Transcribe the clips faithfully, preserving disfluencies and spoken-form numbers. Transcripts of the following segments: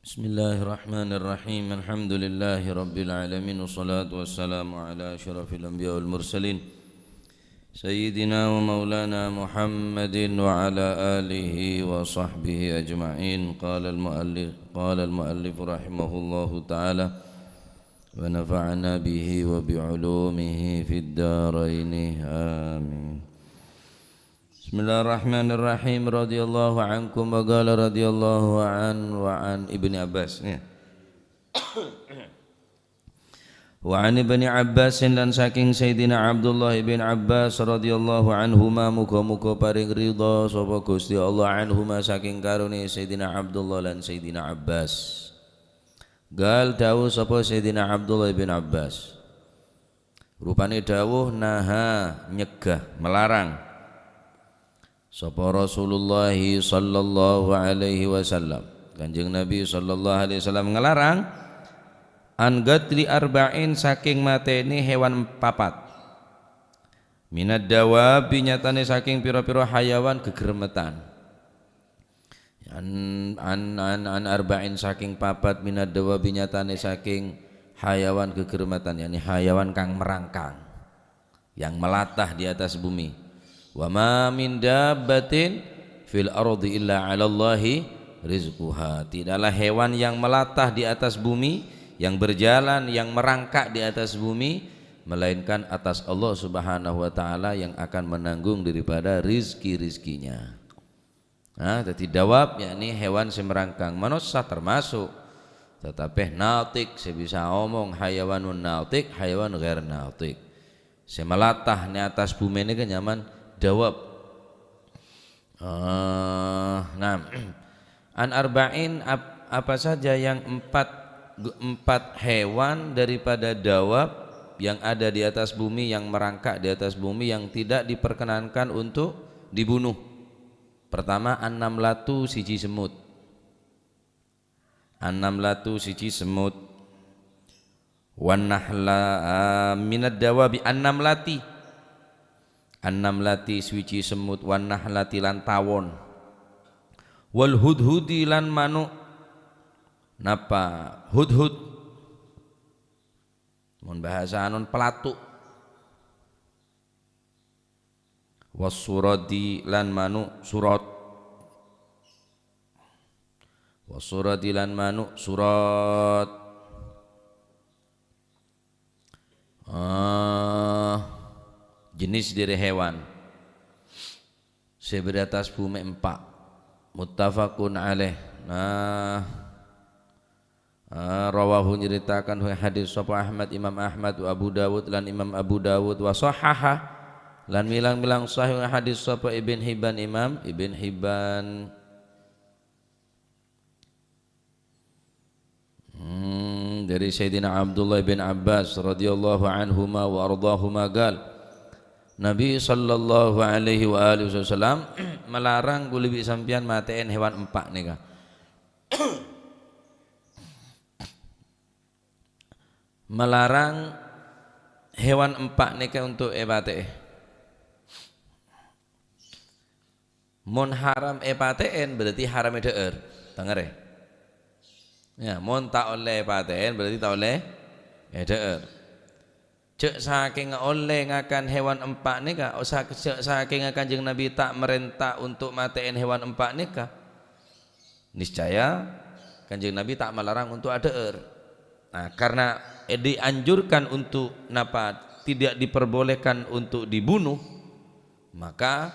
بسم الله الرحمن الرحيم. الحمد لله رب العالمين، والصلاة والسلام على أشرف الأنبياء والمرسلين، سيدنا ومولانا محمد وعلى آله وصحبه أجمعين. قال المؤلف، قال المؤلف رحمه الله تعالى، ونفعنا به وبعلومه في الدارين. آمين. بسم الله الرحمن الرحيم. رضي الله عنكم، وقال رضي الله عن، وعن ابن عباس. Ya. Wa an Ibni Abbasin, lan saking Sayyidina Abdullah ibn Abbas radhiyallahu anhuma, muga-muga paring ridha sapa Gusti Allah anhuma, saking karone Sayyidina Abdullah lan Sayyidina Abbas. Gal, dawuh sapa Sayyidina Abdullah ibn Abbas. Rupane dawuh naha, nyegah, melarang. Sapa Rasulullah sallallahu alaihi wasallam. Kanjeng Nabi sallallahu alaihi wasallam ngelarang, "An qatli arba'in," saking mateni hewan papat. "Minad dawabi," nyatane saking pira-pira hayawan gegermetan. An, an, an, an arba'in, saking papat, "minad dawabi," nyatane saking hayawan gegermetan, yakni hayawan kang merangkang, yang melatah di atas bumi. "Wa ma min dabbatin fil ardi illa 'alallahi rizquha." Tidaklah hewan yang melatah di atas bumi, yang berjalan, yang merangkak di atas bumi, melainkan atas Allah Subhanahu wa Ta'ala yang akan menanggung daripada rizki-rizkinya. Nah, dadi dawab, yakni hewan sing merangkang. Manossa termasuk. Tetapi natik, sing bisa omong, hayawanun natik, hayawan ghair natik. Sing melatah di atas bumi ini kan nyaman dawab. Eh, nah, an arba'in, ap-, apa saja yang empat, empat hewan daripada dawab yang ada di atas bumi, yang merangkak di atas bumi, yang tidak diperkenankan untuk dibunuh. Pertama, an-namlatu, siji semut. An-namlatu, siji semut. Wan nahla, ah, minad dawabi an-namlati. An-namlati, suwiji semut, wan nahlati, lan tawon. Wal hudhudi, lan manuk. Napa? Hudhud. Mon bahasa anon, pelatuk. Wasuradi, lan manuk surot. Wasuradi, lan manuk surot. Ah, jenis dhâri hewan sè bâdâ attas bhumè empa'. Muttafaqun alaih. Nah, Ah, rawahu, nyaritakan hadis sapa Ahmad, Imam Ahmad, wa Abu Dawud, lan Imam Abu Dawud, wa shahhaha, lan milang-milang sahih hadis sapa Ibn Hibban, Imam Ibn Hibban. Hmm, dari Sayyidina Abdullah bin Abbas radhiyallahu anhuma wa ardahuma qal, Nabi sallallahu alaihi wa alihi wasallam melarang kulâ bi' sampèyan matè'èn hewan empa' nèka. Melarang hewan empa' nèka untuk èpatè'è. Mon haram èpatè'èn, berarti haram èdhâ'âr. Tangèrè. Ya, mon ta' ollè èpatè'èn, berarti ta' ollè èdhâ'âr. Jhâ' sakènga ollè ngakan hewan empa' nèka, osa-, jhâ' sakènga Kanjeng Nabi ta' marènta untuk matè'èn hewan empa' nèka, niscaya Kanjeng Nabi ta' malarang untuk adhâ'âr. Nah, karena dianjurkan untuk napa, tidak diperbolehkan untuk dibunuh, maka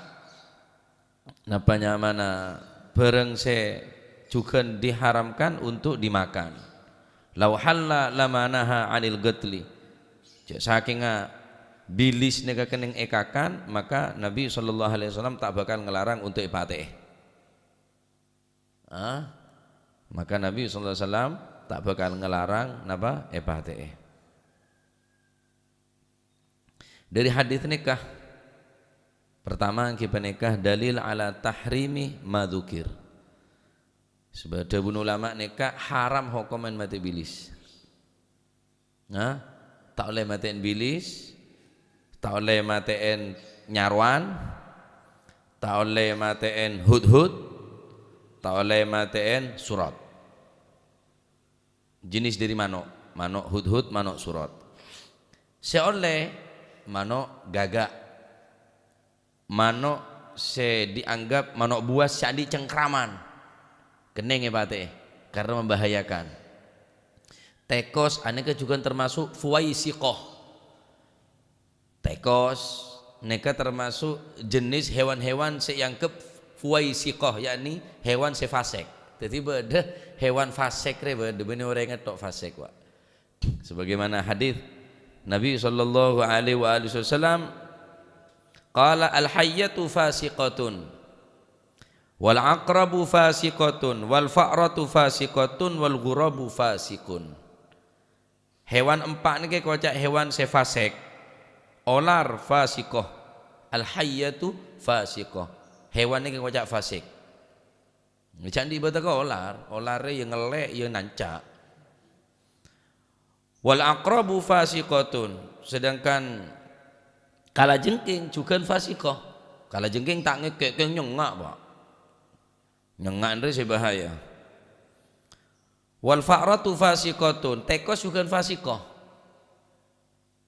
Napa nyamana bhârâng sè jhughân diharamkan untuk dimakan? "Lau halla lama naha 'anil qatli." Jhâ' sakènga bilis nèka kennèng èkakan, maka Nabi sallallahu alaihi wasallam ta' bhâkal ngalarang untuk èpatè'è. Ah? Maka Nabi sallallahu alaihi wasallam ta' bhâkal ngalarang napa? Èpatè'è. Dhâri hadis nèka, pertama èngghi panèka dalil ala tahrimi ma dzukir. Sabâb dhâbuna ulama nèka haram hokomèn matè bilis. Nah, ta' ollè matè'èn bilis, ta' ollè matè'èn nyarowan, ta' ollè matè'èn hudhud, ta' ollè matè'èn surot. Jenis dhâri mano', mano' hudhud, mano' surot. Sè ollè, mano' ghâghâ'. Mano' sè dianggap mano' buas sè andi' cengkraman. Kennèng èpatè'è, karena membahayakan. Tèkos anèka jhughân termasuk fuwaisiqah. Tèkos nèka termasuk jenis hewan-hewan sè èanggep fuwaisiqah, yakni hewan sè fasik. Dhâddhi bâdâ hewan fasik rè bâdâ, bânnè orèngnga tok fasik, wa. Sebagaimana hadis Nabi sallallahu alaihi wa alihi wasallam, qala, "Al-hayyatu fasiqatun, wal aqrabu fasiqatun, wal fa'ratu fasiqatun, wal ghurabu fasiqun." Hewan empa' nèka èkoca' hewan sè fasik. Olar fasiqah. Al-hayyatu fasiqah. Hewan nèka èkoca' fasik. Jhâ' andi' bâdâ ka olar. Olarè ya ngellè', ya nanca'. Wal aqrabu fasiqatun. Sedangkan kalajengking jhughân fasiqah. Kalajengking ta' ngèkè', kèng nyengnga', Pak. Nyengnga' rè sè bahaya. Wal fa'ratu fasiqatun, tèkos jhughân fasiqah.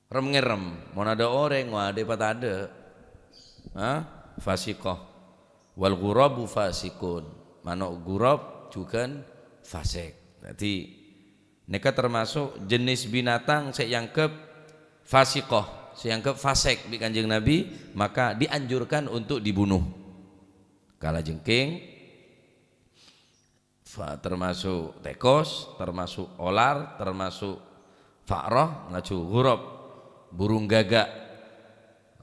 Rem-ngerem, mon adâ' orèng, wa, adâ' patadâ'. Ha? Fasiqah. Wal ghurabu fasiqun. Mano' ghurab jhughân fasik. Dhâddhi, nèka termasuk jenis binatang sè èanggep fasiqah, sè èanggep fasik bi' Kanjeng Nabi, maka dianjurkan untuk dibunuh. Kalajengking, fa-, termasuk tèkos, termasuk olar, termasuk fa'rah, laju ghurab, burung gagak,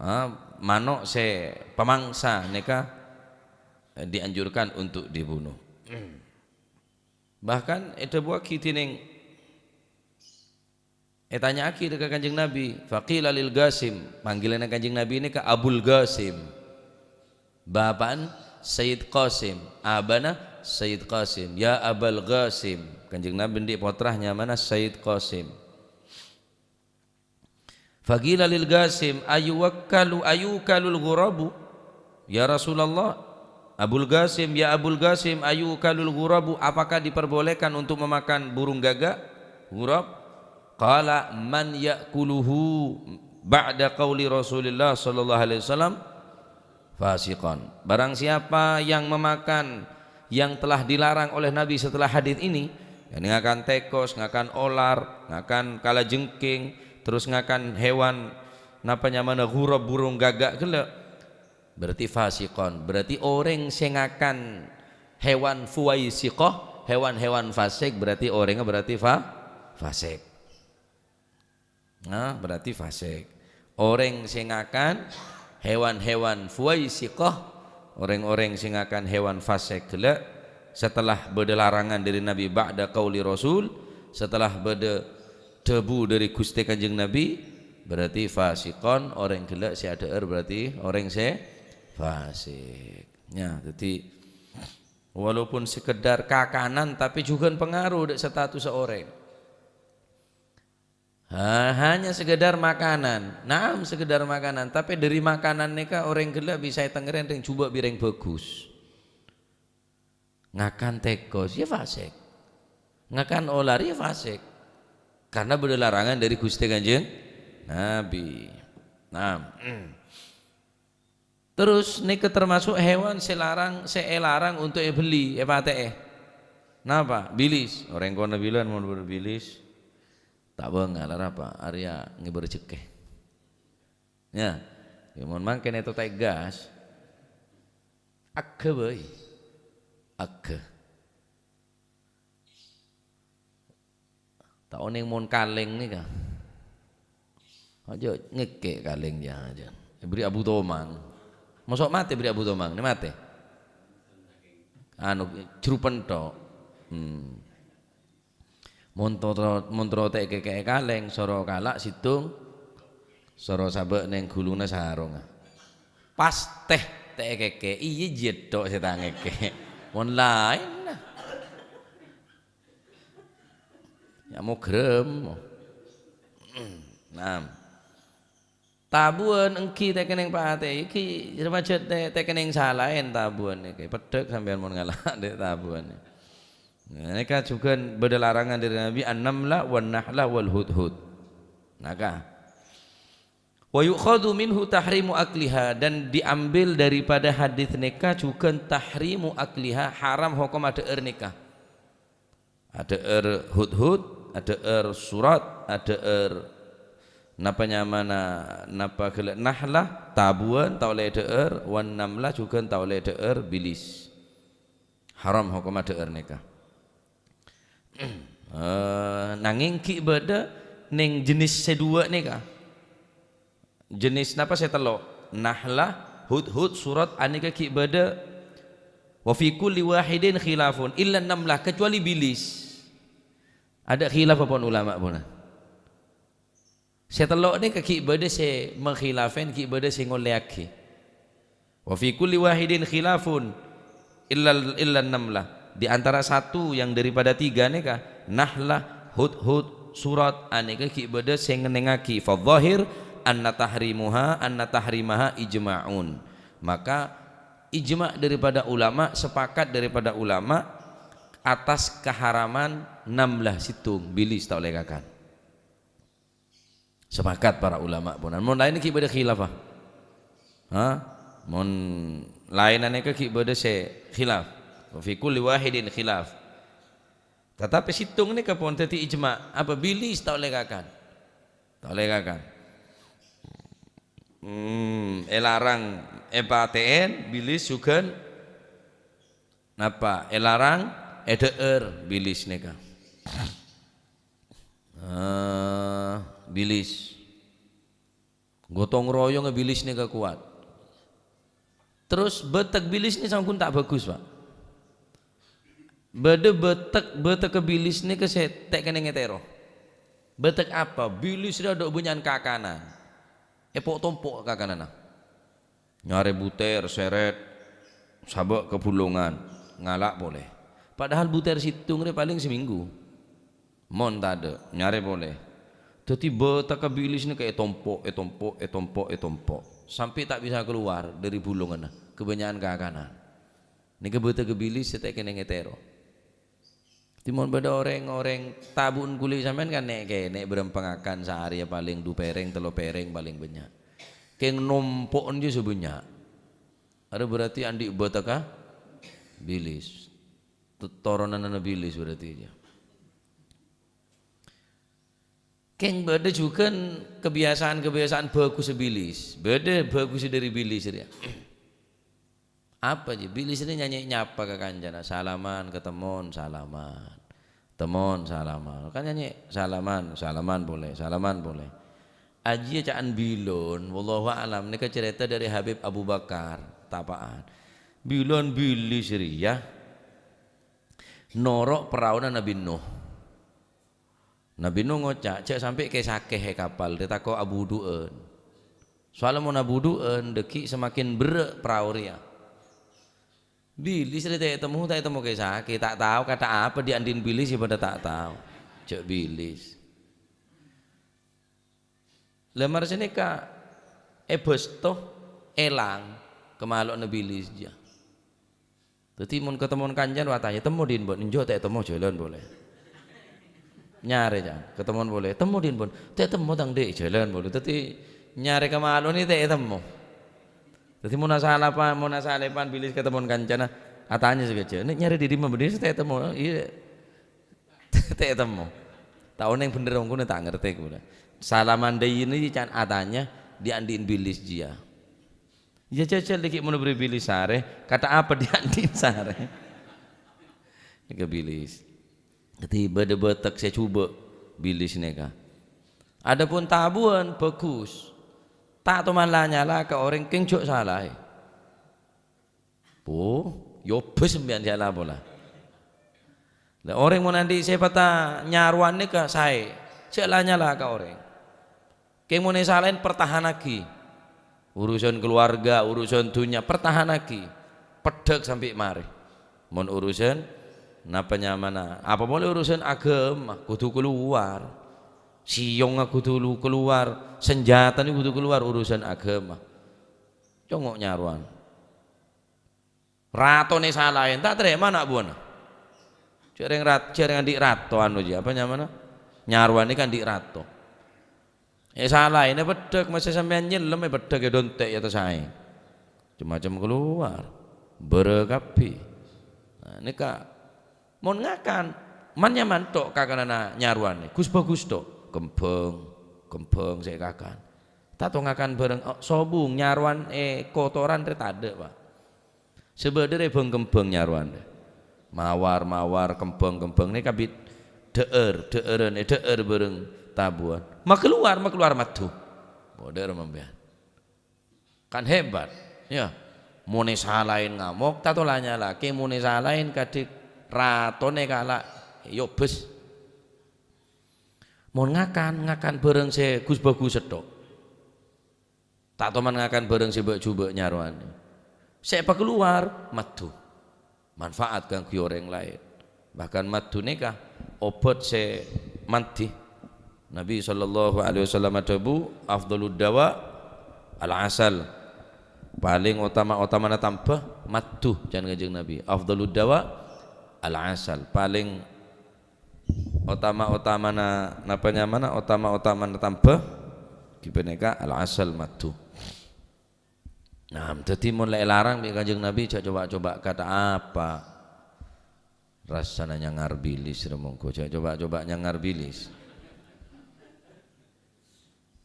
ha, mano' sè pamangsa nèka, eh, dianjurkan untuk dibunuh. Bahkan èdhâbuwaghi dhinèng Ètanya'aghi dâ' ka Kanjeng Nabi, faqila lil Qasim, manggilana Kanjeng Nabi nèka Abul Qasim. Bapa'na Sayyid Qasim, abana Sayyid Qasim. "Ya Abal Qasim." Kanjeng Nabi andi' pottra nyamana Sayyid Qasim. Faqila lil Qasim, "Ayuwakkalu, ayukalul ghurabu?" "Ya Rasulullah, Abul Qasim, ya Abul Qasim, ayukalul ghurabu, apakah diperbolehkan untuk memakan burung gagak, ghurab?" Qala, "Man ya'kuluhu ba'da qauli Rasulillah sallallahu alaihi wasallam fasiqan." Barang siapa yang memakan yang telah dilarang oleh Nabi setelah hadis ini, yakni ngakan tèkos, ngakan olar, ngakan kalajengking, terus ngakan hewan, napa nyamana, ghurab, burung gagak ghellâ', berarti fasiqon. Berarti orèng sè ngakan hewan fuwaisiqah, hewan-hewan fasik, berarti orèngnga berarti fa-, fasik. Nah, berarti fasik. Orèng sè ngakan hewan-hewan fuwaisiqah, orèng-orèng sè ngakan hewan fasik ghellâ', setelah bâdâ larangan dâri Nabi, ba'da qauli Rasul, setelah bâdâ dhâbu dâri Ghustè Kanjeng Nabi, berarti fasiqon, orèng ghellâ' sè adhâ'âr berarti orèng sè fasik. Ya, dhâddhi walaupun sekedar kakanan, tapè jhughân pangaruh dâ' status orèng. Ha, hanya sekedar makanan. Naam, sekedar makanan, tapè dâri makanan nèka orèng ghellâ' bisa ètèngngèrè rèng jhubâ' bi' rèng bhâghus. Ngakan tèkos, ya fasik. Ngakan olar, ya fasik. Karena bâdâ larangan dâri Ghustè Kanjeng Nabi. Nah, terus nèka termasuk hewan sè larang, sè èlarang untuk èbelli, èpatè'è. Napa? Bilis. Orèng kono bilân mon bâdâ bilis, ta' bângal, arapa? Arèya ngèbâ rejekkè. Ya. Ya, mon mangkèn èto tegas. Èghâ bhâi. Èghâ. Ta' onèng mon kalèng nèka. Aja ngèkè' kalèng, ya, aja. Èbherri' Abu Tomang. Mosok matè èbherri' Abu Tomang, nè matè. Anu, jrupen tok. Hmm. Mon toro-, mon toro ta' èkèkè'è kalèng, soro kala' sèttong, soro sabâ' neng ghuluna sarongnga. Pas tè ta' èkèkè'è, iyâ jiyâ tok sè ta' ngèkè'. Mon laèn, nah. Ya, mo grem. Nah. Tabuwân ènggi tèkènèng patè, ènggi remaja tè-, tèkènèng salaèn tabuwân nèkè. Peddhâk sampèyan mon ngala' dâ' tabuwân. Nèka jhughân bâdâ larangan dâri Nabi, "An-namla wan nahla wal hudhud." Nèka. "Wa yu'khadhu minhu tahrimu akliha," dan diambil daripada hadis nèka jhughân tahrimu akliha, haram hokom adhâ'âr nèka. Adhâ'âr hudhud, adhâ'âr surat, adhâ'âr napa nyamana, napa ghellâ', nahlah, tabuwân ta' ollè èdhâ'âr, wan namlah jhughân ta' ollè èdhâ'âr, bilis. Haram hokom adhâ'âr nèka. Eh, nangèng ghi' bâdâ nèng jenis sè duwâ' nèka. Jenis napa sè tello'? Nahlah, hudhud, surat, anèka ghi' bâdâ. "Wa fi kulli wahidin khilafun illa namlah," kecuali bilis. Adâ' khilaf apa ulama' pon? Sè tello' nèka ghi' bâdâ sè mengkhilafèn, ghi' bâdâ sè ngollèyaghi. "Wa fi kulli wahidin khilafun illa, illa namlah." Di antara satu yang daripada tiga nèka, nahlah, hudhud, surat, anèka ghi' bâdâ sè ngennèngaghi. "Fadh-dhahir anna tahrimuha, anna tahrimaha ijma'un." Maka ijma' daripada ulama, sepakat daripada ulama atas keharaman namlah, sèttong, bilis ta' ollè èkakan. Sepakat para ulama pon. Mon laèn ghi' bâdâ khilaf, ah. Ha? Mon laèn anèka ghi' bâdâ sè khilaf. Wa fi kulli wahidin khilaf. Tatapè sèttong nèka pon dhâddhi ijma'. Apa bilis ta' ollè èkakan? Ta' ollè èkakan. Hmm, èlarang èpatè'èn, bilis jhughân napa? Èlarang èdhâ'âr bilis nèka. Ah, bilis. Gotong royongnga bilis nèka kowat. Terros bâtek bilis nè sampon ta' bhâghus, Pak. Bâdâ bâtek, bâtekka bilis nèka sè ta' kènèng ètèro. Bâtek apa? Bilis rèya adâ' bânnya'an kakanan. Èpo'-tompo' kakananna. Nyarè butèr, sèrèt, sabâ' ka bulungan, ngala' polè. Padahal butèr sèttong rè palèng samènggu. Mon tadâ', nyarè polè. Dhâddhi bâtekka bilis nèka ètompo', ètompo', ètompo', ètompo', sampè' ta' bisa kalowar dâri bulunganna, kabânnya'an kakanan. Nèka bâtekka bilis sè ta' kènèng ètèro. Dhâddhi mon bâdâ orèng-orèng tabu'en kulâ sampèyan kan nè'-kènè' bârâmpangakan saarè palèng du pèrèng, tello pèrèng palèng bânnya'. Kèng nompo'en jiyâ sè bânnya'. Arèya berarti andi' bâtekka bilis. T-, toronanna bilis berarti jiyâ. Kèng bâdâ jhughân kabiyasaan-kabiyasaan bhâghussa bilis. Bâdâ bhâghussa dâri bilis rèya. Apa jiyâ? Bilis rèya nyanyè nyapa ka kancana, salaman, katemmon, salaman. Temmon, salaman. Kan nyanyè, salaman, salaman polè, salaman polè. Ajiyâ ca'an bilân, wallahu a'lam, nèka carèta dâri Habib Abu Bakar, tapa'an. Bilân bilis rèya noro' paraona Nabbhi Nuh. Nabbhi Nuh ngoca', "Jhâ' sampè' kè-sakè è kapal, rè tako' abudhu'ân. Soalnya mon abudhu'ân, dhâggi' semakin berrâ' parao rèya." Bilis rè ta' ètemmo, ta' ètemmo kè-sakè, ta' tao kantha apa dhi'-andhi'na bilis, yâ padâ ta' tao. Jhâ' bilis. Lah, mara sanèka èbâsto, èlang, kamalo'na bilis jiyâ. Dhâddhi, mon katemmon kancana, atanya, "Temmo dhin, Bân?" "Enjâ', ta' ètemmo, jhâlân polè." Nyarè, can, katemmon polè, "Temmo dhin, Bân?" "Ta' ètemmo, Tang, Dhi', jhâlân polè." Dhâddhi, nyarè kamalo'na ta' ètemmo. Dhâddhi, mon asala pa-, mon asala èpan bilis katemmon kancana, atanya sakejjhâ', "Nè' nyarè dhi' dimma bâdâ sè ta' ètemmo?" "Iyâ." Ta' ètemmo. Ta' onèng bhendher ongghuna ta' ngartè kaulâ. Salaman dâiyâ nèka can atanya dhi'-andhi'na bilis jiyâ. Iyâ jhâjhâl dhâggi' mon bâri' bilis sarè, kantha apa dhi'-andhi'na sarè. Nèka bilis. Dhâddhi bâdâ bâtek sè jhubâ' bilis nèka. Adapun tabuwân bhâghus. Ta' toman la-nyala ka orèng kèng jhâ' salaè. Puh, yobâs sampèyan jhâ' la-pola. Lah, orèng mon andi' sèpatta nyarowan nèka saè, jhâ' la-nyala ka orèng. Kèng mon èsalaè, pertahanaghi. Urusan keluarga, urusan dhunnya, pertahanaghi. Peddhâk sampè' marè. Mon urusan, napa nyamana? Apa polè urusan aghâma, kodhu kalowar. Sèyongnga kodhu lu-, kalowar, sanjhâtana kodhu kalowar, urusan aghâma. Congo' nyarowan. Ratona salaè, ta' tarèma na' buwana. Jhâ' rèng rat-, jhâ' rèng andi' rato anu jiyâ, apa nyamana? Nyarowa nèka andi' rato. È salaèn èpeddhâk, maskè sampèyan nyellem èpeddhâk è dhontè' è attas aèng. Macem-macem kalowar. Bârâ kabbhi. Nah, nèka mon ngakan, man-nyaman tok kakananna nyarowa nè, ghus-bhâghus tok. Kembhâng, kembhâng sè èkakan. Tanto ngakan bhâreng, oh, sobung, nyarowa è kotoran rè tadâ', Pak. Sè bâdâ rè bâng-kembhâng nyarowa rè. Mawar-mawar, kembhâng-kembhâng nèka bit dhâ'âr, dhâ'ârân, èdhâ'âr bhâreng tabuwân. Makalowar, makalowar madhu. Bâdâ rè sampèyan. Kan hebat, ya. Mon è salaèn ngamok, tanto la nyalakè, mon è salaèn kadhi ratona kala' èyobâs. Mon ngakan, ngakan bhâreng sè ghus-bhâghus tok. Ta' toman ngakan bhâreng sè bâ'-jhubâ' nyarowa nè. Sè èpakalowar, madhu. Manfaat kaangghuy orèng laèn. Bahkan madhu nèka obhât sè mandhi. Nabi sallallahu alaihi wasallam adhâbu, "Afdhalud dawa al-asal." Palèng otama-otamana tamba, madhu, can Kanjeng Nabi. "Afdhalud dawa al-asal." Palèng otama-otamana, napa nyamana? Otama-otamana tamba, ghi panèka al-asal madhu. Nah, dhâddhi mon la èlarang bi' Kanjeng Nabi, jhâ' coba-coba kata apa rasana nyangar bilis, rè monggo. Jhâ' coba-coba nyangar bilis.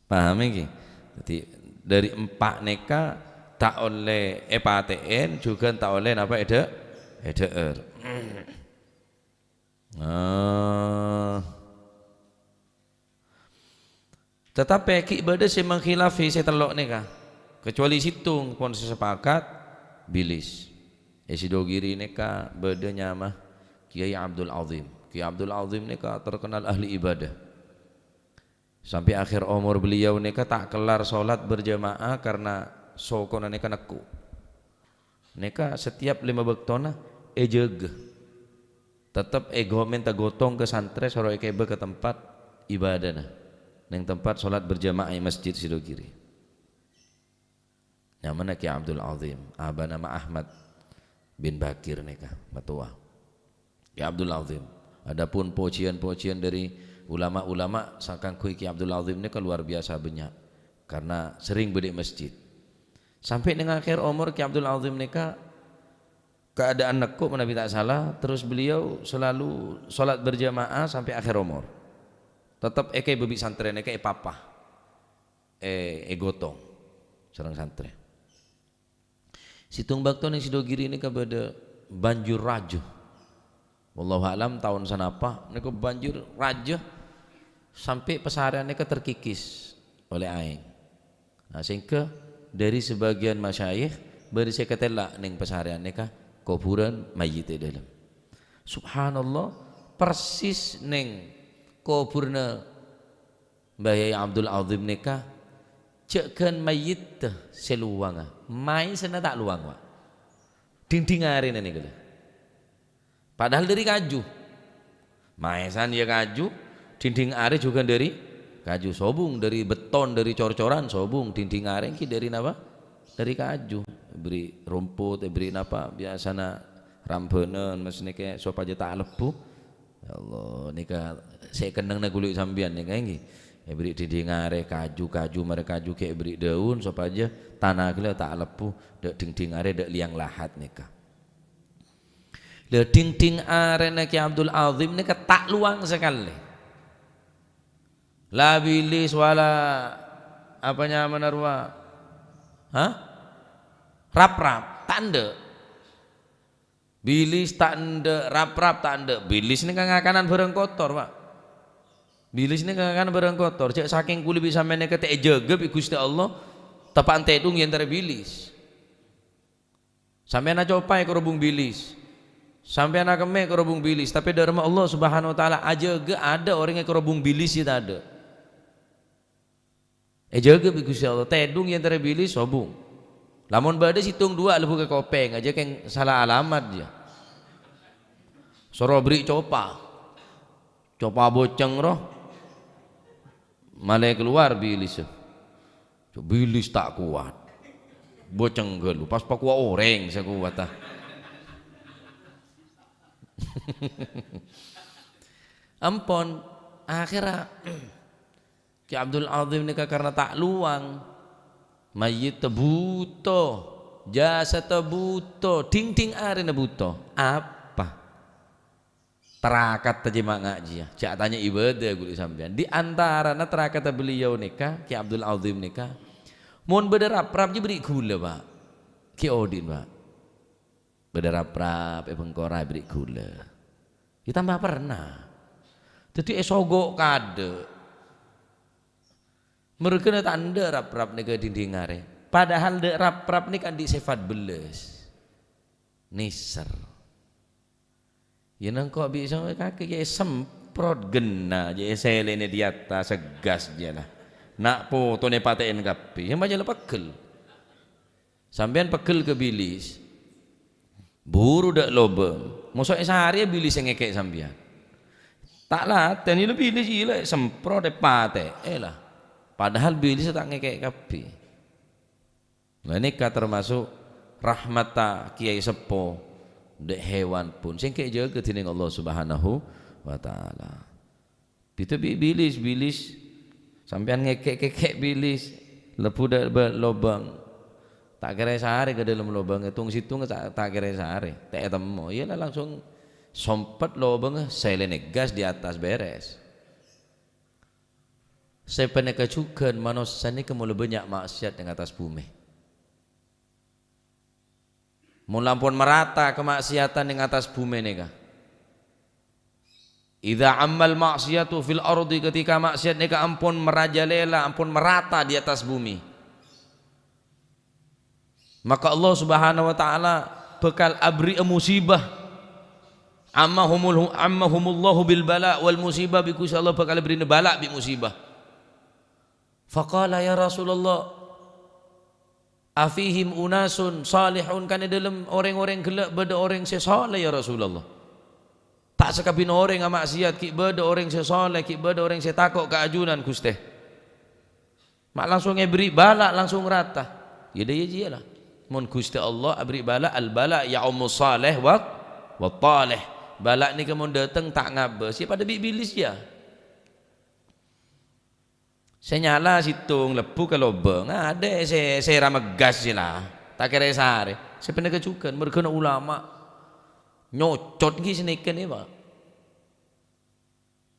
Paham iki? Dhâddhi, dâri empa' nèka ta' ollè èpatè'è, jhughân ta' ollè napa èdhâ-, èdhâ'âr. Nah. Tatapè ghi' bâdâ sè mangkhilafè sè tello' nèka, kecuali sèttong pon sè sapakat, bilis. È Sidogiri nèka bâdâ nyama Kiai Abdul Azim. Kiai Abdul Azim nèka terkenal ahli ibadah. Sampai akhir omor beliau nèka ta' kellar sholat berjamaah karena sokona nèka nekko'. Nèka setiap lèma bâktona èjâgâ. Tettep ègo-, mènta gotong ka santrè, soro èkèbâ ka tempat ibadana. Neng tempat sholat berjamaah è masjid Sidogiri. Nyamana Ki Abdul Azim, abana Ma Ahmad bin Bakir nèka, matowa. Ki Abdul Azim. Adapun pujian-pujian dari ulama-ulama sakaangghuy Ki Abdul Azim nèka luar biasa banyak, karena sering bâdâ è masjid. Sampai neng akhir omor Ki Abdul Azim nèka keadaan nekko' manabi ta' sala, terus beliau selalu sholat berjamaah sampai akhir omor. Tettep èkèbâ bi' santrè nèka èpapa, è-, ègotong sareng santrè. Sèttong bâkto neng Sidogiri nèka bâdâ banjur rajâ. Wallahu a'lam taon sanapa, nèka banjur rajâ sampai pasarèyan nèka terkikis oleh aèng. Nah, sehingga dari sebagian masyayikh bâdâ sè katella' neng pasarèyan nèka kobhurân mayyit è dâlem. Subhanallah, persis neng kobhurna Mbah Yai Abdul Azim nèka jhâ' ghân mayyitta sè lowangnga, maèsanna ta' lowang, Pak. Dhingdhing arèna nèka lho. Padahal dâri kaju. Maèsan ya kaju, dhingdhing arè jhughân dâri kaju. Sobung dâri beton, dâri cor-coran, sobung dhingdhing arè ghi dâri napa? Dâri kaju. Èbherri' rompot, èbherri' napa? Biyasana rambhânân, maksudnya kayak sopajâ ta' lebbu. Ya Allah, nèka sè kennengnga ghuli sampèyan nèka, èngghi. Èbherri' dhingdhing arè kaju, kaju marè kaju ghi' èbherri' dâun, sopajâ tana ghellâ' ta' lebbu, dâ' dhingdhing arè, dâ' liyang lahat nèka. Lha, dhingdhing arèna Ki Abdul Azim nèka ta' lowang sakalè. La bilis wala apa nyamana rowa? Hah? Rap-rap, ta' endâ'. Bilis ta' endâ', rap-rap ta' endâ'. Bilis nèka ngakanan bhârâng kotor, Pak. Bilis nèka ngakanan bhârâng kotor. Jhâ' sakèng kulâ bi' sampèyan nèka ta' èjâgâ bi' Ghustè Allah, teppa'an tèdung è antarè bilis. Sampèyan acopa èkarobung bilis. Sampèyan akemmè èkarobung bilis. Tapè dâ' remma Allah Subhanahu wa Ta'ala ajâgâ adâ' orèng èkarobung bilis jiyâ tadâ'. Èjâgâ bi' Ghustè Allah, tèdung è antarè bilis sobung. Lamon bâdâ sèttong duwâ' lebbu ka kopèng, ajâ kèng sala alamat jiyâ. Soro bherri' copa. Copa boceng rowa. Malè kalowar bilissa. Bilis ta' kowat. Boceng ghâllu, pas pakowa orèng sè kowat, ah. Ampon, akhèrra Ki Abdul Azim nèka karna ta' lowang. Mayyitta bhuto, jasadda bhuto, dhing-dhing arèna bhuto. Apa? Trakadda jhâ' ma' ngajhiyâ. Jhâ' tanya ibadah ghuli sampèyan. Di antarana trakadda beliau nèka, Ki Abdul Azim nèka, mon bâdâ rap-rap jhâ' bherri' ghulâ, Pak. Ghi' odi'na, Pak. Bâdâ rap-rap è bengkora èbherri' ghulâ. Yâ tamba perna. Dhâddhi èsogo' kaadâ'. Merghâna ta' endâ' rap-rap nèka dhing-dhing arè. Padahal dâ' rap-rap nèka andi' sèfat bellâs. Nèser. Yâ nangko' bi' sanga kakè jhâ' èsemprot ghenna, jhâ' èsèlènè di attas, gas jhâ' la. Na' potona èpatè'è kabbhi, yâ majâ la pegghel. Sampèyan pegghel ka bilis. Buru dâ' lobâng. Moso èsarèya bilis sè ngèkè' sampèyan. Ta' latèn, ila bilis ila èsemprot, èpatè'è la. Padahal bilis ta' ngèkè' kabbhi. La nèka termasuk rahmatta kèyaè seppo dâ' hewan pon sè èngkè èjâgâ dhinèng Allah Subhanahu wa Ta'ala. Bhidhâ bi' bilis, bilis. Sampèyan ngèkè'-kèkè' bilis, lebbu dâ' ba-, lobâng. Ta' kèra èsarè ka dâlem lobâng, tong-sèttonga ta', ta' kèra èsarè. Ta' ètemmo. Iyâ la langsung sompet lobângnga, sèlènè gas di attas, bèrès. Sè panèka jhughân manossa nèka mola bânnya' ma'siyat neng attas bhumè. Mon la ampon marata kama'siyatan neng attas bhumè nèka. Idza ammal ma'siyatu fil ardi, ketika ma'siyat nèka ampon marajalela, ampon marata di attas bhumè. Maka Allah Subhanahu wa Ta'ala bhâkal aberri'a musibah. Ammahumul-, ammahumullahu bil bala wal musibah, bi' Gusti Allah bhâkal aberri'na bala bi' musibah. Faqala, "Ya Rasulullah, afihim unasun salihun, kan è dâlem orèng-orèng ghellâ' bâdâ orèng sè saleh, ya Rasulullah? Ta' sakabbhina orèng ama'siyat, ghi' bâdâ orèng sè saleh, ghi' bâdâ orèng sè tako' ka ajunan, Ghustè." Ma' langsung èberri' bala, langsung rata. Yâ dâ' iyâ jiyâ la. Mon Ghustè Allah aberri' bala, al-bala ya'ummu saleh wa, wa taleh. Bala nèka mon dâteng ta' ngabâs, yâ padâ bi' bilis jiyâ. Sè nyala sèttong lebbu ka lobâng, adâ' sè, sè ra meggas sè la, ta' kèra èsarè. Sè panèka jhughân, merghâna ulama nyocot ghi' sanèka nè, Pak.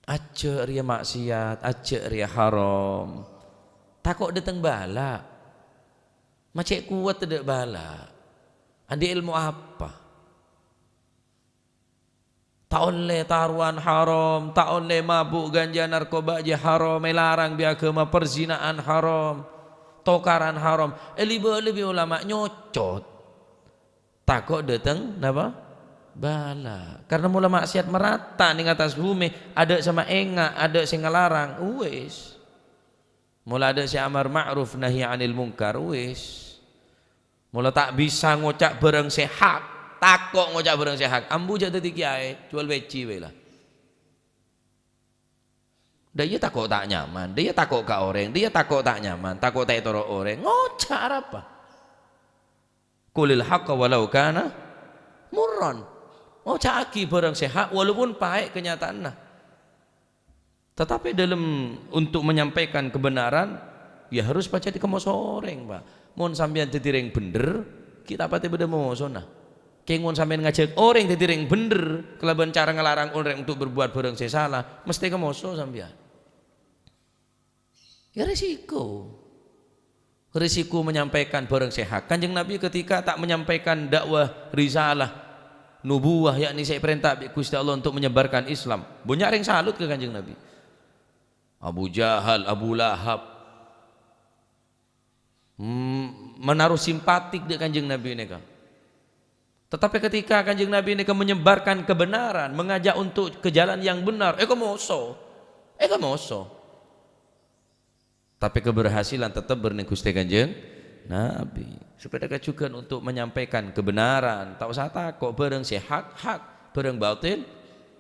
Ajjhâ' rèya ma'siyat, ajjhâ' rèya haram. Tako' dâteng bala. Ma' cè' kowat tadâ' bala. Andi' èlmo apa? Ta' ollè tarowan haram, ta' ollè mabu' ganja narkoba jiyâ haram, èlarang bi' aghâma, perzina'an haram, tokaran haram. Èlibâ-, lebbi ulama nyocot. Tako' dâteng napa? Bala. Karna mola ma'siyat marata neng attas bhumè, adâ' sè maènga', adâ' sè ngalarang, uwis. Mola adâ' sè amar ma'ruf nahi 'anil mungkar, uwis. Mola ta' bisa ngoca' bhârâng sè hak, tako' ngoca' bhârâng sè hak. Ambu jhâ' dhâddhi kèyaè, juwâl pèjhi bhâi la. Dâ' iyâ tako' ta' nyaman, dâ' iyâ tako' ka orèng, dâ' iyâ tako' ta' nyaman, tako' ta' ètoro' orèng. Ngoca' arapa? Qulil haqqa walau kana murran. Oca'aghi bhârâng sè hak walaupun paè' kanyataanna. Tetapi dalam untuk menyampaikan kebenaran, ya harus pajhât èkamoso orèng, Pak. Mon sampèyan dhâddhi rèng bhendher, ghi' ta' patè bâdâ mosona. Kèng mon sampèyan ngajhâk orèng dhâddhi rèng bhendher kalabân cara ngalarang orèng untuk berbuat bhârâng sè sala, mestè kamoso sampèyan. Ya, resiko. Resiko menyampaikan bhârâng sè hak. Kanjeng Nabi ketika ta' menyampaikan dakwah risalah nubuwah, yakni sè èparènta bi' Ghustè Allah untuk menyebarkan Islam, bânnya' rèng salut ka Kanjeng Nabi. Abu Jahal, Abu Lahab, mm, menaruh simpatik dâ' Kanjeng Nabi nèka. Tetapi ketika Kanjeng Nabi nèka menyebarkan kebenaran, mengajak untuk ke jalan yang benar, èkamoso. Èkamoso. Tapè keberhasilan tetep bârnè Ghustè Kanjeng Nabi. Sapèda kajhughân untuk menyampaikan kebenaran. Ta' osa tako', bhârâng sè hak, hak. Bhârâng batil,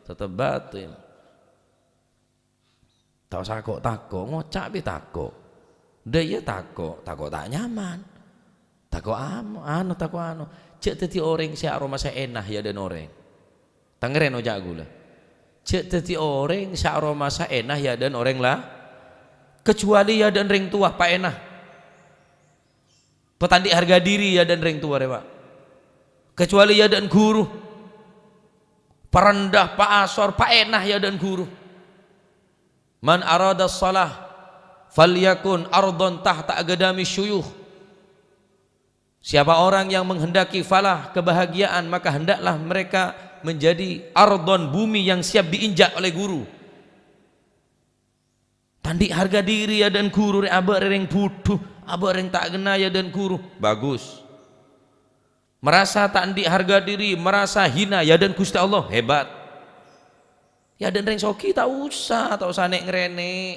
tetep batil. Ta' osa ko'-tako', ngoca' bi' tako'. Dâ' iyâ tako', tako' ta' nyaman. Tako' am-, anu, tako' anu. Jhâ' dhâddhi orèng sè aromasa èna è adâ'na orèng. Tangèrèn oca' ghulâ. Jhâ' dhâddhi orèng sè aromasa èna è adâ'na orèng la-, kecuali è adâ'na rèng towa, paèna. Patandhi' harga diri è adâ'na rèng towa rè, Pa'. Kecuali è adâ'na ghuru. Parendha, paasor, paèna è adâ'na ghuru. "Man arada shalah falyakun ardhan tahta aqdami syuyukh." Siapa orang yang menghendaki falah, kebahagiaan, maka hendaklah mereka menjadi ardhon, bumi yang siap diinjak oleh guru. Tandhi' harga diri è adâ'na ghuru rè, abâ' rè rèng budhu, abâ' rèng ta' kenna è adâ'na ghuru. Bagus. Merasa ta' andhi' harga diri, merasa hina è adâ'na Ghustè Allah, hebat. È adâ'na rèng soghi ta' osa, ta' osa nè'-ngarènè'.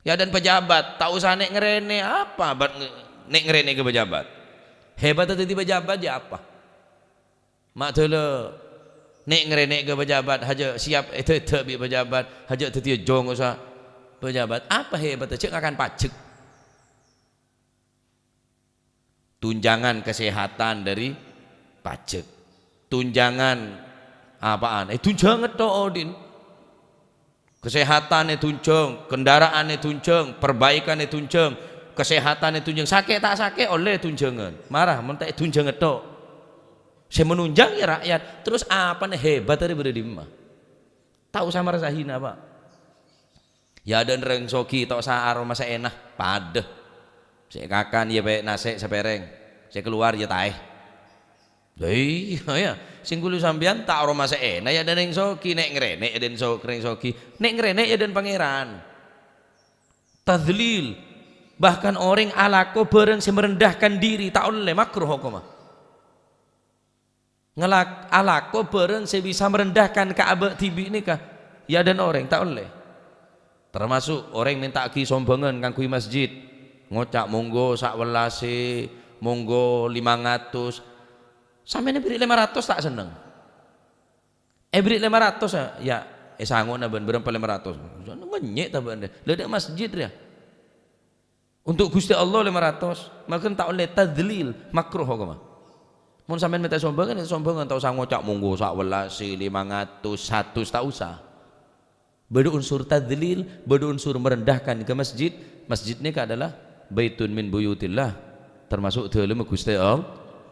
È adâ'na pejabat, ta' osa nè'-ngarènè'. Apa bâ' nè'-ngarènè' ka pejabat? Hebatta dhâddhi pejabat jâ apa? Ma' dâlâ nè'-ngarènè' ka pejabat, hajâ siap èdâ'-èdâ' bi' pejabat, hajâ dhâddhiyâ jhung osa pejabat. Apa hebatta? Jhâ' ngakan pajhek. Tunjangan kesehatan dâri pajhek. Tunjangan apaan? Eh, tunjangan tok, odin. Kesehatan ètunjâng, kendaraan ètunjâng, perbaikan ètunjâng, kesehatan ètunjâng. Sakè' ta' sakè' ollè tunjângan. Mara, mon ta' ètunjâng tok. Sè manunjang ya rakyat. Terus apana hebat arè bâdâ dimma? Ta' osa marasa hina, Pa'. È adâ'na rèng soghi ta' osa aromasa èna, padâ. Sè èkakan ya pè' nasè' sapèrèng, sè kalowar ya taè. Lah iyâ, ya. Sè ghulâ sampèyan ta' aromasa èna è adâ'na rèng soghi, nè'-ngarènè' è adâ'na so-, rèng soghi. Nè'-ngarènè' è adâ'na Pangèran. Tadzlil. Bahkan orèng alako bârâng sè merendahkan diri, ta' ollè, makruh hokomma. Ngalak-, alako bârâng sè bisa merendahkan ka abâ' dhibi' nèka, è adâ'na orèng, ta' ollè. Termasuk orèng menta'aghi sombhângan kaangghuy masjid, ngoca', "Monggo sa' wellasè, monggo lèma ratos." Sampèyan èberri' lèma ratos ta' senneng. Èberri' lèma ratos, ya, èsango'na bân bârâmpa lèma ratos. Ngènyè' ta' bâ'na? Lah, dâ' masjid rèya. Untuk Ghustè Allah lèma ratos, mangkèn ta' ollè tadzlil, makruh hokomma. Mon sampèyan mènta sombhângan, ya sombhângan, ta' osa ngoca', "Monggo sa' wellasè, lèma ratos, satos," ta' osa. Bâdâ unsur tadzlil, bâdâ unsur merendahkan ka masjid. Masjid nèka adalah baitun min buyutillah, termasuk dâlemma Ghustè All-,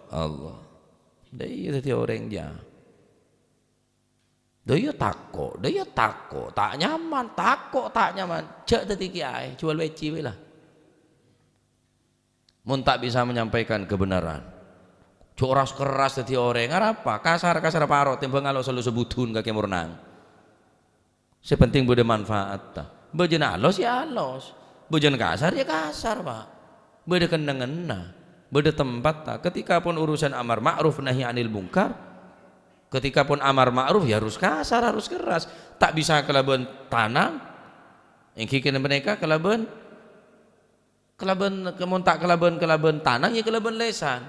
Allah. Dâ' iyâ dhâddhi orèng, ya. Dâ' iyâ tako', dâ' iyâ tako', ta' nyaman, tako' ta' nyaman. Jhâ' dhâddhi kèyaè, juwâl pècè bhâi la. Mon ta' bisa menyampaikan kebenaran, jhâ' ras-kerras dhâddhi orèng. Arapa? Kasar-kasar paro tèmbhâng alos-alos sebbhudhun kakè mornang. Sè penting bâdâ manfaatta. Bâjâna alos, ya alos. Bâjâna kasar, ya kasar, Pa'. Bâdâ kennengnganna, bâdâ tempatta. Ketika pon urusan amar ma'ruf nahi anil mungkar, ketika pon amar ma'ruf, ya harus kasar, harus keras. Ta' bisa kalabân tanang, èngghi kènè' panèka kalabân, kalabân, mon ta' kalabân, kalabân tanang, ya kalabân lèsan.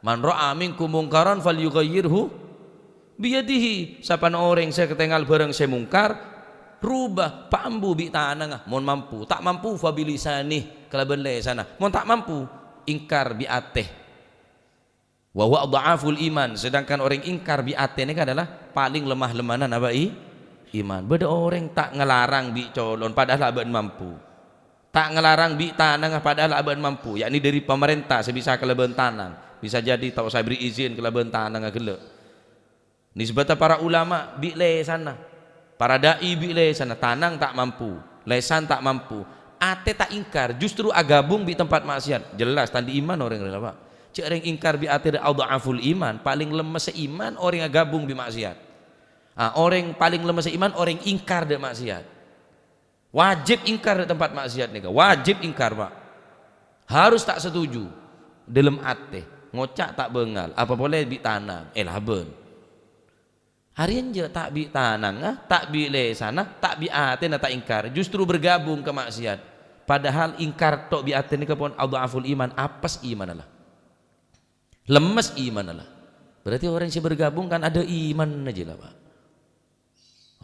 "Man ra'a minkum mungkaran falyughayyirhu biyadihi." Sapana orèng sè katèngal bârâng sè mungkar, rubâ, paambu bi' tanangnga, mon mampu. Ta' mampu, fabilisani, kalabân lèsanna. Mon ta' mampu, ingkar bi' atè. "Wa huwa adha'aful iman," sedangkan orèng ingkar bi' atè nèka adalah palèng lemah-lemmana apa i-, iman. Bâdâ orèng ta' ngalarang bi' colon, padahal abâ'na mampu. Ta' ngalarang bi' tanangnga, padahal abâ'na mampu, yakni dâri pamarènta sè bisa kalabân tanang. Bisa jadi ta' osa èberri' izin kalabân tanangnga ghellâ'. Nisbatta para ulama bi' lèsanna, para da'i bi' lèsanna, tanang ta' mampu, lèsan ta' mampu, atè ta' ingkar, justru aghâbung bi' tempat maksiat. Jelas ta' andi' iman orèng rèya, Pa'. Jhâ' orèng ingkar bi' atè rèya adha'aful iman, palèng lemmessa iman orèng aghâbung bi' maksiat. Ah, orèng palèng lemmessa iman orèng ingkar dâ' maksiat. Wajib ingkar dâ' tempat maksiat nèka, wajib ingkar, Pa'. Harus ta' setuju dâlem atè, ngoca' ta' bângal, apa polè bi' tanang, èlabân. Arèya jhâ' ta' bi' tanangnga, ta' bi' lèsanna, ta' bi' atèna ta' ingkar, justru bergabung ka maksiat. Padahal ingkar tok bi' atè nèka pon adha'aful iman, apes imanna la. Lemmes imanna la. Berarti orèng sè bergabung kan ada imanna jiyâ la, Pa'.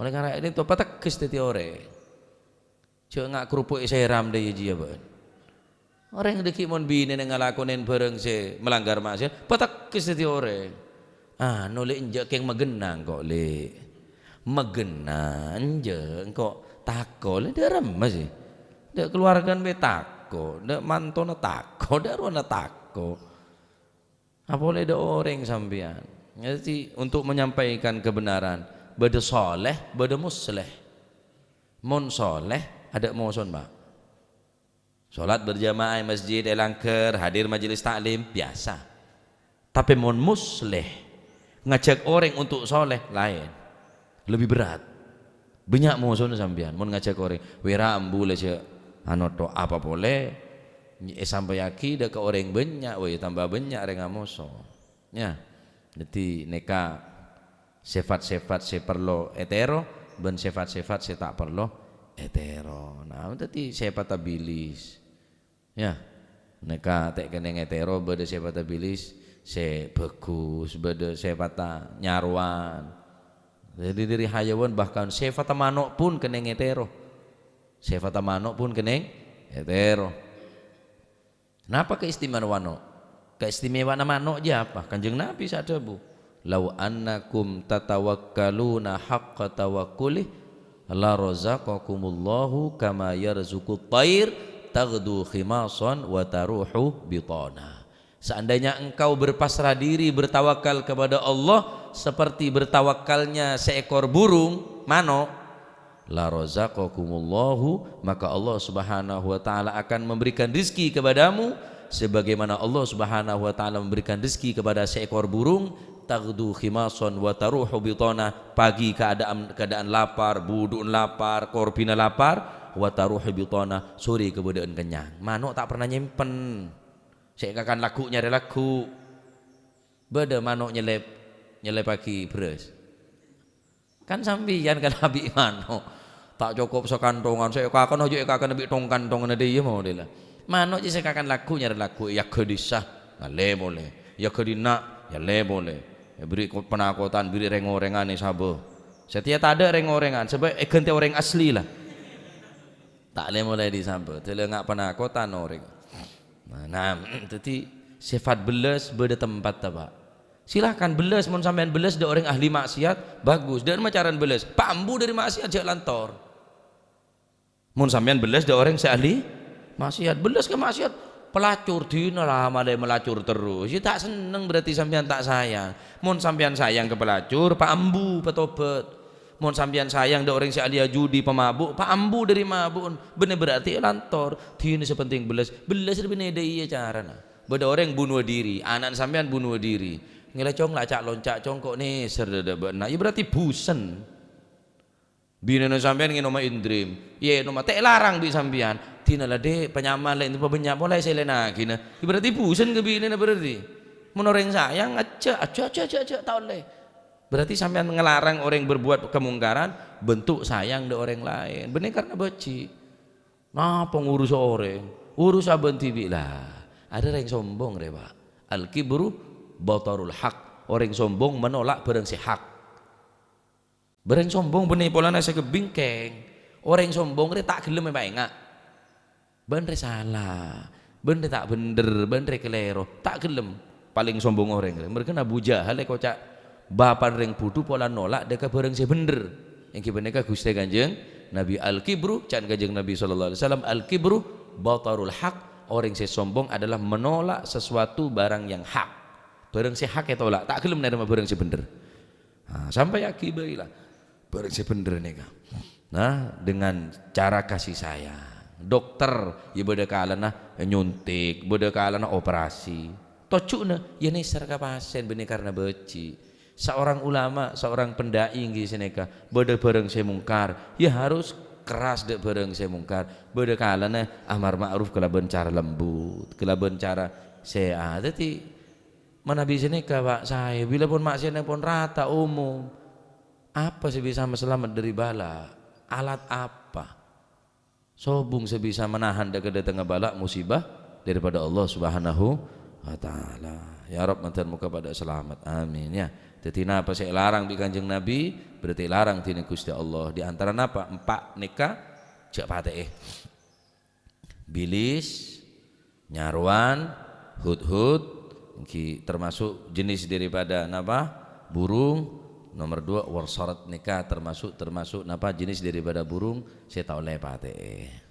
Oleh karena itu, pategghes dhâddhi orèng. Jhâ' nga' karopo' èsèram dâ' iyâ jiyâ bâ'na. Orèng dhâggi' mon binèna ngalakonè bhârâng sè malanggar maksiat, pategghes dhâddhi orèng. Anu, Lè', enjâ' kèng maghenna engko', Lè'. Maghenna enjâ' engko' tako', Lè', dâ' remma sè. Dâ' kalowargana bhâi tako', dâ' mantona tako', dâ' rowana tako'. Apolè dâ' orèng sampèyan. Jadi, untuk menyampaikan kebenaran, bâdâ sholeh, bâdâ musleh. Mon sholeh, adâ' mosona, Pak. Sholat berjamaah è masjid, è langghâr, hadir majelis taklim, biasa. Tapè mon musleh, ngajhâk orèng untuk sholeh, laèn. Lebih berat. Bânnya' mosona sampèyan, mon ngajhâk orèng. Wèra ambu la jhâ' ano to apa polè, èsampèyaghi dâ' ka orèng bânnya', wè, tamba bânnya' rèng amoso. Ya. Dhâddhi nèka sèfat-sèfat sè parlo ètèro bân sèfat-sèfat sè ta' parlo ètèro. Nah, dhâddhi sèfatta bilis. Ya. Nèka ta' kennèng ètèro bâdâ sèfatta bilis sè bhâghus, bâdâ sèfatta nyarowan. Dhâddhi dhâri hayawan bahkan sèfatta mano' pon kennèng ètèro. Sèfatta mano' pon kennèng ètèro. Napa kaistimewaanna mano'? Kaistimewaanna mano' jâ apa? Kanjeng Nabi sè adhâbu, "Lau annakum tatawakkaluna haqqa tawakkulih, la razaqakumullahu kama yarzuqut thair taghdu khimasan wa taruhu bitana." Seandainya engkau berpasrah diri, bertawakal kepada Allah seperti bertawakalnya seekor burung, mano', "La razaqakumullahu," maka Allah Subhanahu wa Ta'ala akan memberikan rizki kepadamu, sebagaimana Allah Subhanahu wa Ta'ala memberikan rizki kepada seekor burung, "taghdu khimasan wa taruhu bitana," pagi keadaan, keadaan lapar, budhu'na lapar, korbhina lapar, "wa taruhu bitana," sore kabâdâ'ân kennyang. Mano' ta' pernah nyèmpen. Sè èkakan lagghu' nyarè lagghu'. Bâdâ mano' nyellèp, nyellèppaghi bherrâs. Kan sampèyan kan abi' mano'. Ta' cokop sakantongan, sè èkakan aja èkakan bi' tong-kantonganna dâ' iyâ modella. Mano' jâ' sè èkakan lagghu' nyarè lagghu', èyaghâ dhisa, nyallè polè. Èyaghâ dinna', nyallè polè. Èberri' ko-, panakotan, berri' rèng-orèngan èsabâ. Satèya tadâ' rèng-orèngan, sabâ' èghântè orèng asli la. Ta' lè-molè disambut, dâlâ nga' panakotan orèng. Nah, nah, dhâddhi sèfat bellâs bâdâ tempatta, Pak. Silahkan bellâs, mon sampèyan bellâs dâ' orèng ahli maksiat, bagus. Dâ' remma carana bellâs? Paambu dâri maksiat, jhâ' lantor. Mon sampèyan bellâs dâ' orèng sè ahli maksiat, bellâs ka maksiat, pelacur, dina la malè melacur terros. Yâ ta' senneng, berarti sampèyan ta' sayang. Mon sampèyan sayang ka pelacur, paambu, patobât. Mon sampèyan sayang dâ' orèng sè ahli ajudi, pamabuk, paambu dâri mabu'en. Bânnè berarti èlantor. Dina sè penting bellâs. Bellâs rè bânnè dâ' iyâ carana. Bâdâ orèng bunuh diri, ana'na sampèyan bunuh diri. Ngèlè, "Cong, la ca'-lonca', Cong, ko' nèser dâdâ bâ'na." Yâ berarti busen. Binèna sampèyan ngènoma Indrim. Yâ ènoma, ta' èlarang bi' sampèyan. Dina la, Dhi', panyaman la ènto pabânnya' polè sè èlènaghina. Yâ berarti busen ka binèna berarti. Mon orèng sayang, ajjhâ', ajjhâ', ajjhâ', ajjhâ', ajjhâ', ta' ollè. Berarti sampèyan nglarang orèng berbuat kemungkaran, bentuk sayang dâ' orèng laèn. Bânnè karna bâji'. Napa ngurus orèng? Urus abâ'na dhibi' la. Arèya rèng sombong rè, Pak. Al-kibru batarul haq. Orèng sombong menolak bârâng sè hak. Bârâng sombong bânnè polana sè ghâbingkèng. Orèng sombong rè ta' ghellem èpaènga'. Bân rè sala, bân rè ta' bhendher, bân rè kalèro, ta' ghellem. Palèng sombong orèng rè. Mèrghâna Abu Jahal èkoca', "Bapa'na rèng budhu pola nolak dâ' ka bârâng sè bhendher." Èngghi panèka Ghustè Kanjeng Nabi, "Al-kibru," ca'na Kanjeng Nabi sallallahu alaihi wasallam, "Al-kibru batarul haq." Orèng sè sombong adalah menolak sesuatu barang yang hak. Bârâng sè hak ètolak, ta' ghellem narèma bârâng sè bhendher. Nah, sampèyaghi bhâi la. Bârâng sè bhendher nèka. Nah, dengan cara kasih sayang. Dokter, yâ bâdâ kalana nyuntik, bâdâ kalana operasi. Tojjhuna, yâ nèser ka pasien, bânnè karna bâji'. Seorang ulama, seorang pendai èngghi sanèka, bâdâ bârâng sè mungkar, yâ harus keras dâ' bârâng sè mungkar. Bâdâ kalana amar ma'ruf kalabân cara lembut, kalabân cara sè, ah, dhâddhi, manabi sanèka, Pak, saè, bilâ pon ma'siyat pon rata umum. Apa sè bisa maslamet dâri bâlâ? Alat apa? Sobung sè bisa manahan dâ' kadâtengnga bâlâ musibah daripada Allah Subhanahu wa Ta'ala. Ya Rabb, mandhâr moghâ padâ salamet. Amin, ya. Dhâddhi, napa sè èlarang bi' Kanjeng Nabi, berarti èlarang dhinèng Ghustè Allah. Di antara napa? Empa' nèka, jhâ' patè'è. Bilis, nyarowan, hudhud, èngghi termasuk jenis daripada napa? burung, nomor dua, wal sharat nèka termasuk, termasuk napa jenis daripada burung sè ta' ollè èpatè'è.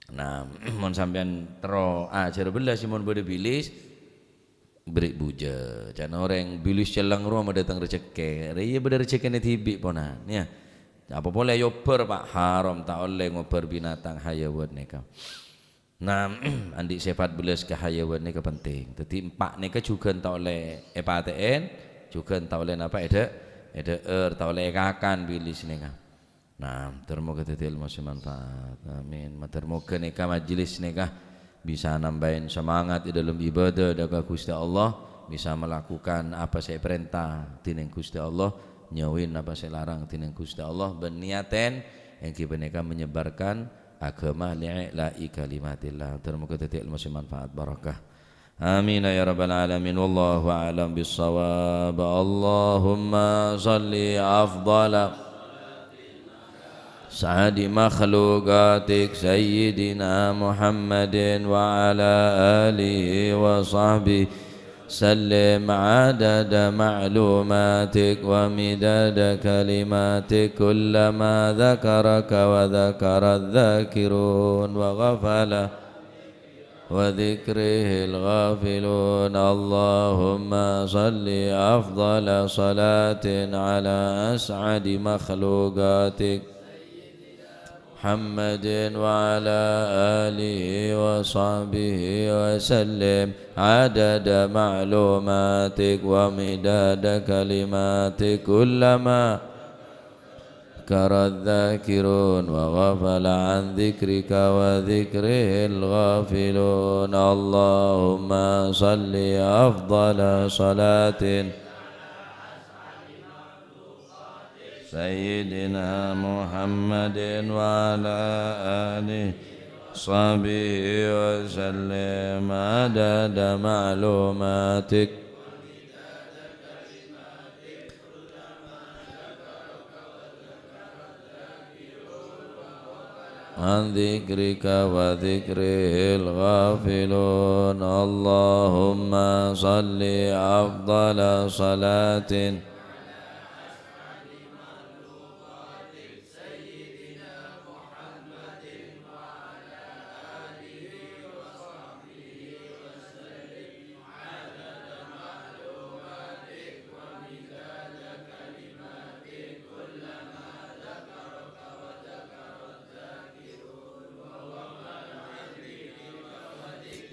Nah, mon sampèyan terro ajhâr bellâs, mon bâdâ bilis, bherri' bujâ. Can orèng bilis celleng rowa ma' dâteng rejekkè. Rè iyâ bâdâ rejekkèna dhibi' ponan, yâ. Apa polè èobbhâr, Pak? Haram, ta' ollè ngobbhâr binatang hayawan nèka. Nah, andi' sèfat bellâs ka hayawan nèka penting. Dhâddhi, empa' nèka jhughân ta' ollè èpatè'è, jhughân ta' ollè napa, èdhâ', èdhâ'âr, ta' ollè èkakan bilis nèka. Nah, mator moghâ dhâddhi èlmo sè manfaat. Amin. Mator moghâ nèka majelis nèka bisa nambâi semangat è dâlem ibadah dâ' ka Ghustè Allah, bisa melakukan apa sè èparènta dhinèng Ghustè Allah, nyauwin apa sè larang dhinèng Ghustè Allah, bân niyaten ènggi panèka menyebarkan agama li'ila'i kalimatillah. Mator moghâ dhâddhi èlmo sè manfaat barokah. Amin ya rabbal alamin. Wallahu a'lam bissawab. Allahumma shalli afdhala as'adi makhluqatik sayyidina Muhammadin wa ala alihi wa sahbihi sallim adada ma'lumatik wa midada kalimatik kullama dzakaraka wa dzakara dzakirun wa ghafala wa dzikrihil ghafilun. Allahumma shalli afdhala shalatin ala as'adi makhluqatik Muhammadin wa ala alihi wa sahbihi wa sallim adada ma'lumatik wa midada kalimatik kullama dzakara dzakirun wa ghafala an dzikrika wa dzikrihil ghafilun. Allahumma shalli afdhala shalatin sayyidina Muhammadin wa ala alihi wa sahbihi wa sallim adada ma'lumatik an dzikrika wa dzikrihil ghafilun. Allahumma shalli afdhala shalatin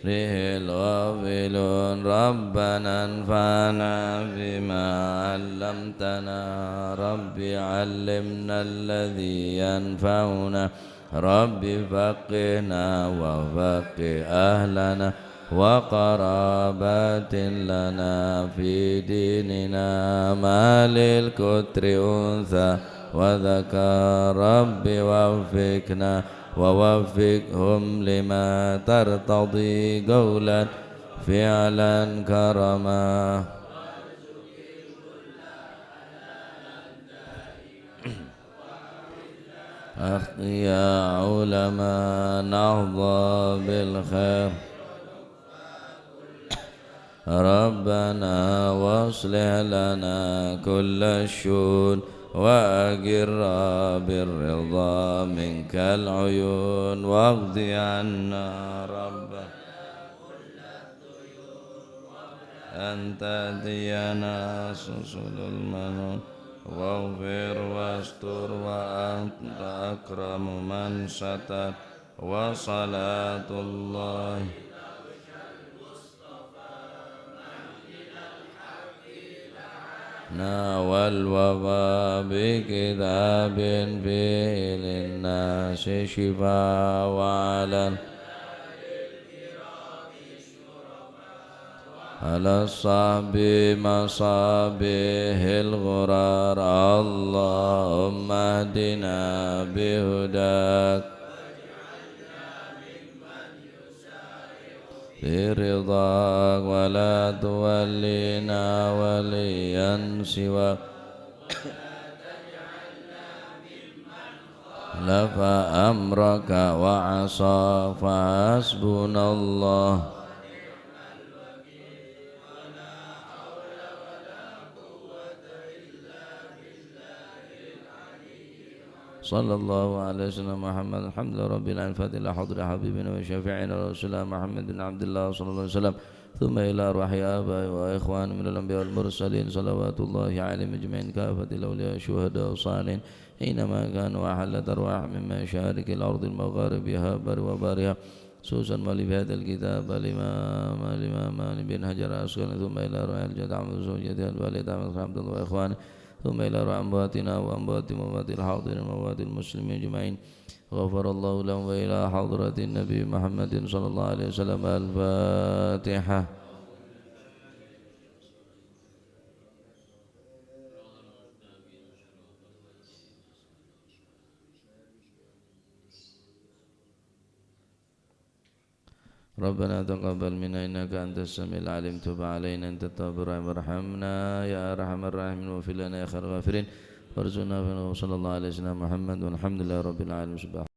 rihil ghafilun. Rabbana anfa'na bima 'allamtana. Rabbi 'allimna alladzi yanfa'una. Rabbi faqqihna wa faqqih ahlana wa qarabatin lana fi dinina. Ma lil qutri untha wa dzakar. Rabbi waffiqna wa waffiqhum lima tartadhi qaulan fi'lan karama. Akhya ulama nahda bil khair. Rabbana waslih lana kulla syun wa agirra birridha minkal uyun waqdi anna Rabbana anta diyana susulul manun waghfir wastur wa anta akramu man satar wa salatullah na wal wafa bi kitabin fihi linnasi syifa wa alal ala sahbi masabihil ghurar. Allahumma hdina bihudak fi ridhak wa la tuwallina waliyan siwak. Lafa amraka wa asa fa hasbunallah. صلى الله على سيدنا محمد. الحمد لله رب العالمين. الفاتحة إلى حضرة حبيبنا وشفيعنا رسول الله محمد بن عبد الله صلى الله عليه وسلم. ثم إلى أرواح آبائنا وإخواننا من الأنبياء والمرسلين صلوات الله عليهم أجمعين، كافة الأولياء والشهداء والصالحين، حينما كانوا أحلت أرواحهم من مشارق الأرض ومغاربها، بر وبارها، خصوصا مؤلف هذا الكتاب الإمام، الإمام ابن حجر العسقلاني، ثم إلى أرواح الجد عمرو زوجته الوالدة عمرو عبد الله وإخوانه، ثم إلى أرواح أمواتنا وأموات، وأموات الحاضرين وأموات المسلمين أجمعين، غفر الله لهم، وإلى حضرة النبي محمد صلى الله عليه وسلم. الفاتحة. ربنا تقبل منا إنك أنت السميع العليم، تب علينا أنت التواب الرحيم، وارحمنا يا أرحم الراحمين، واغفر لنا يا خير الغافرين، وارزقنا فيما، وصلى الله على سيدنا محمد، والحمد لله رب العالمين. سبحان